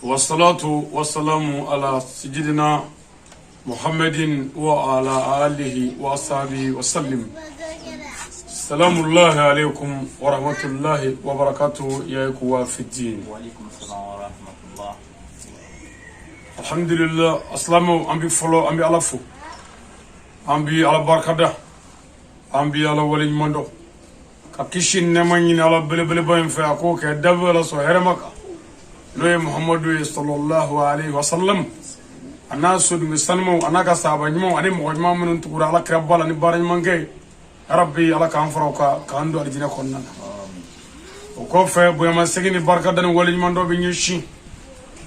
والصلاة والسلام على سيدنا محمد وعلى آله وأصحابه وسلم. سلام الله عليكم ورحمة الله وبركاته يا إخوة في الدين. وعليكم السلام ورحمة الله. الحمد لله. Asilamɛw, an bɛ fɔlɔ, an bɛ Ala fo, an bɛ Ala barikada, an bɛ Ala waleɲuman dɔn, ka kisi ni nɛɛma ɲini Ala belebeleba in fɛ, a k'o kɛ dabi la sɔn hɛrɛma kan, n'o ye Muhamadu ye صلى الله عليه وسلم, a n'a sodenw sanumaw, a n'a ka sahaba ɲumanw ani mɔgɔ ɲuman minnu tugura Ala kira ba la ni baara ɲuman kɛ ye. Yarabi, Ala k'an fara o kan k'an don alijinɛ kɔnɔna na. O kɔfɛ, bonyamasegin ni barikada ni waleɲuman dɔ bɛ ɲɛsin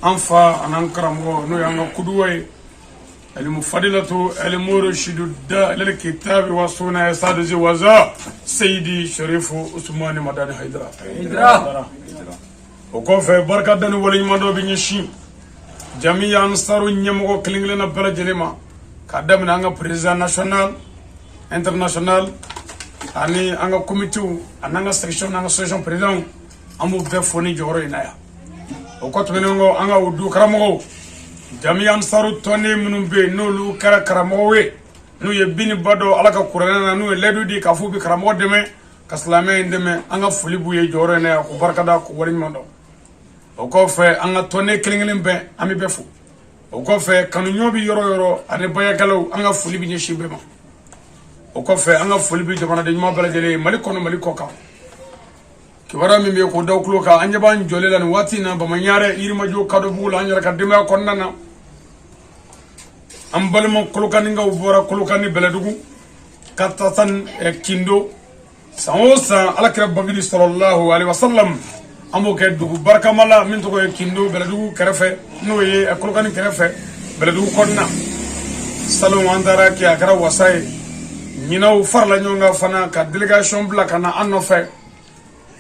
an fa an'an karamɔgɔ, n'o y'an ka kuduwa ye, المفضلة المرشد الداعي للكتاب والسنة سادس وزا سيدي شريف عثمان مداني حيدرا. O kɔfɛ, barika da ni waleɲuman dɔ bɛ ɲɛsin jamiya Ansaru ɲɛmɔgɔ kelen kelenna bɛɛ lajɛlen ma, k'a daminɛ an ka président national, international, ani an ka komitew, ani an ka section n'an ka association président. An b'u bɛɛ fo ni jɔyɔrɔ in na yan. O kɔ tɛmɛnen kɔ, an ka o du karamɔgɔw, jamiya Ansaru tɔnden minnu bɛ yen, n'olu kɛra karamɔgɔw ye, n'u ye bini ba dɔn Ala ka kuranɛ na, n'u ye layidu di k'a fɔ u bɛ karamɔgɔ dɛmɛ ka silamɛ in dɛmɛ, an ka foli b'u ye jɔyɔrɔ in na yan, k'u barikada, k'u waleɲuman dɔn. O kɔfɛ, an ka tɔnden kelen kelen bɛɛ, an bɛ bɛɛ fo. O kɔfɛ, kanuɲɔ bɛ yɔrɔ o yɔrɔ ani bayakɛlaw, an ka foli bɛ ɲɛsin bɛɛ ma. O kɔfɛ, an ka foli bɛ jamanaden ɲuman bɛɛ lajɛlen ye, Mali kɔnɔ, Mali kɔ kan. Kibaruya min bɛ yen k'o da tulo kan, an ɲɛ b'an jɔlen la nin waati in na Bamaɲarɛ, Yirimajɔ, Kadobugu la, an yɛrɛ ka denbaya kɔnɔna na. An balima Kolokanikaw bɔra Kolokani, Bɛlɛdugu, ka taa san Kindo. San o san, Ala kira bangeli صلى الله عليه وسلم, an b'o kɛ dugu barikama la min tɔgɔ ye Kindo, Bɛlɛdugu kɛrɛfɛ, n'o ye Kolokani kɛrɛfɛ, Bɛlɛdugu kɔnɔna. Salon an taara kɛ, a kɛra wasa ye. Ɲinɛw farala ɲɔgɔn kan fana ka délégation bila ka na an nɔfɛ,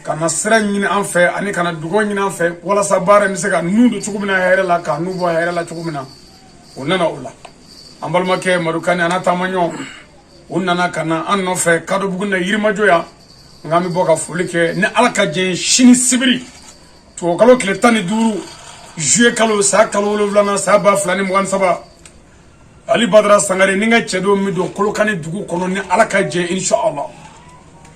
ka na sira ɲini an fɛ ani ka na dugawu ɲini an fɛ, walasa baara in bɛ se ka nun don cogo min na hɛrɛ la, ka nun bɔ hɛrɛ la cogo min na. O nana o la, an balimakɛ Madukani a n'a taamaɲɔgɔn, u nana ka na an nɔfɛ Kadobugu na, Yirimajɔ yan. Nka an bɛ bɔ ka foli kɛ ni Ala ka jɛ. Sini sibiri, tubabukalo tile 15, juillet kalo, san kalo 7nan, san 2023, Ali Badara Sangare ni n ka cɛdenw min don Kolokani dugu kɔnɔ ni Ala ka jɛ, inshallah.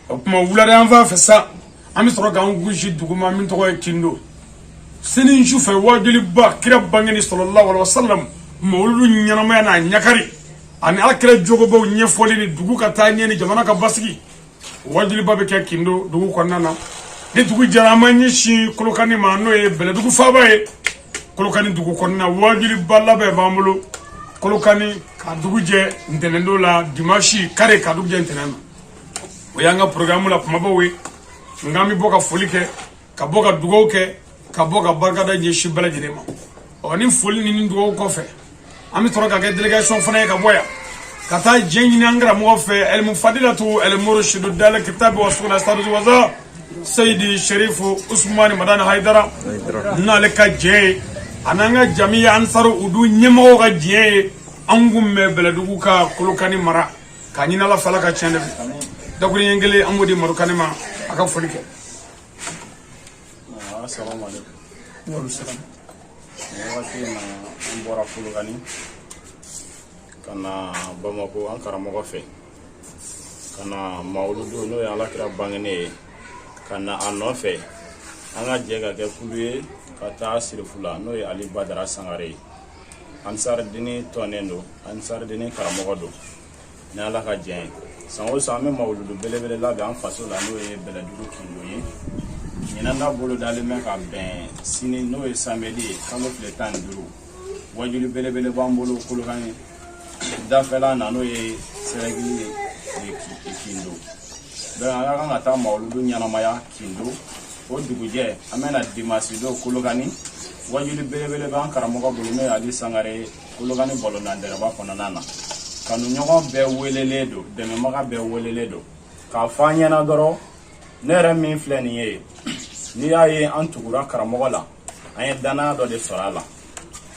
O tuma, wulada yan fan fɛ sa, an bɛ sɔrɔ k'an gosi dugu ma min tɔgɔ ye Kindo. Sini su fɛ, wajuliba, kira bangeni صلى الله عليه وسلم, mawuludu ɲɛnamaya n'a ɲakari ani Ala kira jogobaw ɲɛfɔli ni dugu ka taa ɲɛ ni jamana ka basigi, wajuliba bɛ kɛ Kindo dugu kɔnɔna na. Ni dugu jɛra, an b'an ɲɛsin Kolokani ma, n'o ye Bɛlɛdugu faaba ye. Kolokani dugu kɔnɔna, wajuliba labɛn b'an bolo Kolokani ka dugu jɛ ntɛnɛndon la, dimanche kari ka dugu jɛ ntɛnɛn na. O y'an ka programme la kumabaw ye. Nka an bɛ bɔ ka foli kɛ, ka bɔ ka dugawu kɛ, ka bɔ ka barikada ɲɛsin bɛɛ lajɛlen ma. Ɔ ni foli ni dugawu kɔfɛ, an bɛ sɔrɔ ka kɛ délégation fana ye ka bɔ yan ka taa diɲɛ ɲini an karamɔgɔ fɛ, المفضلة المرشد الداعي للكتاب والسنة سادس وزا سيدي شريف Usumani Madani Hayidara, n'ale ka jɛ ye, a n'an ka jamiya Ansaru udu ɲɛmɔgɔw ka diɲɛ ye. An kun bɛ Bɛlɛdugu ka Kolokani mara, k'a ɲini Ala fɛ, Ala ka tiɲɛ de fɛ. Dakuruɲɛ kelen, an b'o di Marukani ma, a ka foli kɛ. Assalamu alaikum. Nin wagati in na, an bɔra Kolokani ka na Bamako an karamɔgɔ fɛ, ka na mawuludu, n'o ye Alakira bangene ye, ka na a nɔfɛ. An ka jɛ ka kɛ kulu ye ka taa Sirifula, n'o ye Ali Badara Sangare ye. Ansaridini tɔnnen don, Ansaridini karamɔgɔ don. Ni Ala ka jɛ ye, san o san an bɛ mawuludu belebele labɛn an faso la, n'o ye Bɛlɛdugu Kindo ye. Ɲinan ta bolo dalen bɛ ka bɛn sini, n'o ye samedi ye, kalo tile 15. Wajuli belebele b'an bolo Kolokani dafɛla na, n'o ye sɛrɛgili ye Kindo. Donc an ka kan ka taa mawuludu ɲɛnamaya Kindo. O dugujɛ, an bɛna dimanche don Kolokani, wajuli belebele b'an karamɔgɔ bolo, n'o ye Ali Sangare ye, Kolokani bɔlɔnandɛrɛba kɔnɔna na. Kanuɲɔgɔn bɛɛ welelen don, dɛmɛbaga bɛɛ welelen don. K'a fɔ an ɲɛna dɔrɔn, ne yɛrɛ min filɛ nin ye, n'i y'a ye an tugura karamɔgɔ la, an ye danaya dɔ de sɔrɔ a la.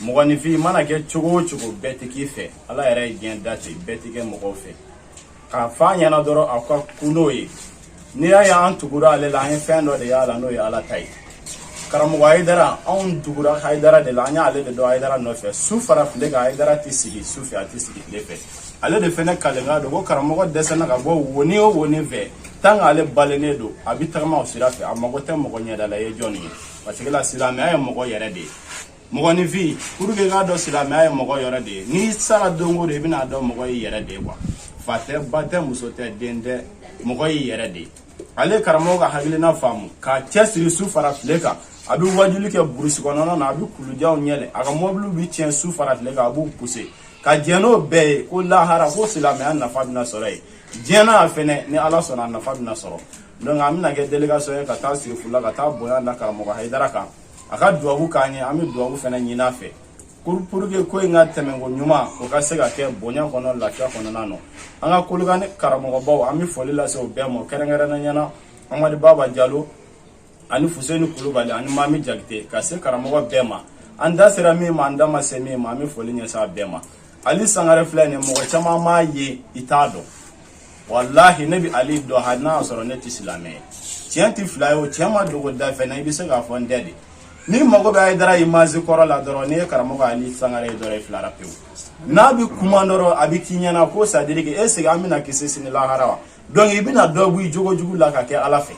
Mɔgɔninfin mana kɛ cogo o cogo, bɛɛ tɛ k'i fɛ. Ala yɛrɛ ye diɲɛ da ten, bɛɛ tɛ kɛ mɔgɔw fɛ. K'a fɔ an ɲɛna dɔrɔn, aw ka kun n'o ye. N'i y'a ye an tugura ale la, an ye fɛn dɔ de y'a la, n'o ye Ala ta ye. Karamɔgɔ Hayidara, anw tugura Hayidara de la, an y'ale de dɔn Hayidara nɔfɛ. Su fara tile kan, Hayidara tɛ sigi su fɛ, a tɛ sigi tile fɛ. Ale de fɛnɛ kalenkan don ko karamɔgɔ dɛsɛna ka bɔ woni o woni fɛ, tant que ale balennen don, a bɛ tagama o sira fɛ, a mago tɛ mɔgɔ ɲɛda la. I ye jɔn ye? Parce que la, silamɛya ye mɔgɔ yɛrɛ de ye. Mɔgɔninfin, pour que i k'a dɔn silamɛya ye mɔgɔ yɛrɛ de ye, n'i sara don o don, i bɛna dɔn mɔgɔ y'i yɛrɛ de ye quoi. Fa tɛ, ba tɛ, muso tɛ, den tɛ, mɔgɔ y'i yɛrɛ de ye. Ale karamɔgɔ ka hakilina faamu k'a cɛsiri su fara tile kan. A bɛ wajuli kɛ burusi kɔnɔna na, a bɛ kulujanw yɛlɛ, a ka mɔbiliw bɛ tiɲɛ su fara tile kan, a b'u puse ka jɛn n'o bɛɛ ye, ko lahara, ko silamɛya nafa bɛna sɔrɔ yen. Diɲɛ na fɛnɛ, ni Ala sɔnna, a nafa bɛna sɔrɔ. Donc an bɛna kɛ délégation ye ka taa Sirifula, ka taa bonya da karamɔgɔ Hayidara kan, a ka duwawu k'an ye. An bɛ duwawu fɛnɛ ɲini a fɛ pour que ko in ka tɛmɛ ko ɲuman, o ka se ka kɛ bonya kɔnɔ, lafiya kɔnɔna na. An ka Kolokani karamɔgɔbaw, an bɛ foli lase o bɛɛ ma, kɛrɛnkɛrɛnnenya la Amadu Baba Jalo ani Fuseni Kulubali ani Mami Jakite, ka se karamɔgɔ bɛɛ ma. An da sera min ma, an da ma se min ma, an bɛ foli ɲɛsin a bɛɛ ma. Ali Sangare filɛ nin ye, mɔgɔ caman m'a ye, i t'a dɔn. Walahi, ne bɛ Ali dɔn, hali n'a y'a sɔrɔ ne tɛ silamɛ ye. Tiɲɛ tɛ fila ye, o tiɲɛ ma dogo da fɛn na, i bɛ se k'a fɔ n tɛ de. N'i mago bɛ Hayidara image kɔrɔ la dɔrɔn, n'i ye karamɔgɔ Ali Sangare ye dɔrɔn, i filara pewu. N'a bɛ kuma dɔrɔn, a bɛ k'i ɲɛna ko c'est à dire que est ce que an bɛna kisi sini lahara wa? Donc i bɛna dɔ bɔ i jogo jugu la ka kɛ Ala fɛ.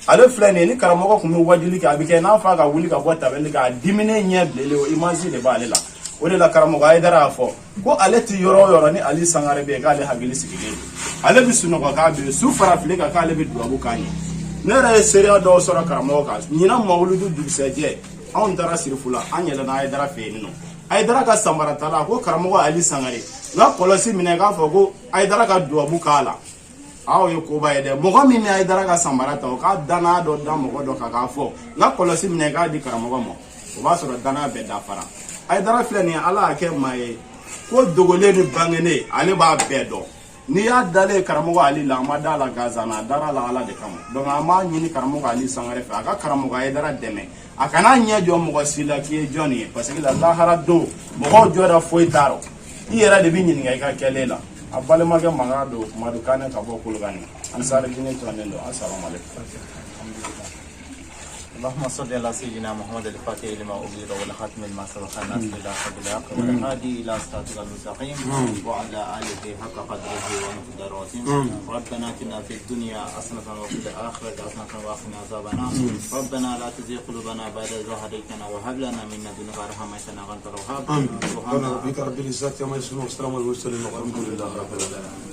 Ale filɛ nin ye, ni karamɔgɔ tun bɛ wajuli kɛ, a bɛ kɛ n'a fɔ a ka wuli ka bɔ tabali kan, a diminen, ɲɛ bilenlen, o image de b'ale la. O de la, karamɔgɔ Hayidara y'a fɔ ko ale tɛ yɔrɔ o yɔrɔ, ni Ali Sangare bɛ yen, k'ale hakili sigilen don, ale bɛ sunɔgɔ k'a bɛ yen, su fara tile kan, k'ale bɛ dubabu k'a ɲɛ. Ne yɛrɛ ye seereya dɔw sɔrɔ karamɔgɔ kan. Ɲinan mawuludu dugusɛjɛ, anw taara Sirifula, an yɛlɛnna Hayidara fɛ yen nɔ. Hayidara ka samaratala ko karamɔgɔ Ali Sangare n ka kɔlɔsi minɛ, k'a fɔ ko Hayidara ka dubabu k'a la. Aw ye koba ye dɛ. Mɔgɔ min bɛ Hayidara ka samara ta, o ka danaya dɔ da mɔgɔ dɔ kan k'a fɔ n ka kɔlɔsi minɛ k'a di karamɔgɔ ma, o b'a sɔrɔ danaya bɛɛ dafara. Hayidara filɛ nin ye, Ala y'a kɛ maa ye ko dogolen ni bangenen, ale b'a bɛɛ dɔn. N'i y'a dalen karamɔgɔ Ali la, a ma da la gansan na, a dara la Ala de kama. Donc an b'a ɲini karamɔgɔ Ali Sangare fɛ, a ka karamɔgɔ Hayidara dɛmɛ, a kana ɲɛ jɔ mɔgɔ si la k'i ye jɔn ye, parce que la, lahara don, mɔgɔw jɔra foyi t'a rɔ, i yɛrɛ de bɛ ɲininka i ka kɛlen la. A balimakɛ mankan don, Madu Kanɛ ka bɔ Kolokani, Ansaridini tɔnden don. Asalamu aleykum. اللهم صل على سيدنا محمد الفاتح لما أغلق والخاتم لما سبق، الناصر الحق بالحق، والهادي إلى صراطك المستقيم، وعلى آله حق قدره ومقداره العظيم. ربنا آتنا في الدنيا حسنة وفي الآخرة حسنة وقنا عذاب النار. ربنا لا تزغ قلوبنا بعد إذ هديتنا وهب لنا من لدنك رحمة إنك أنت الوهاب. سبحان ربك رب العزة عما يصفون وسلام على المرسلين والحمد لله رب العالمين.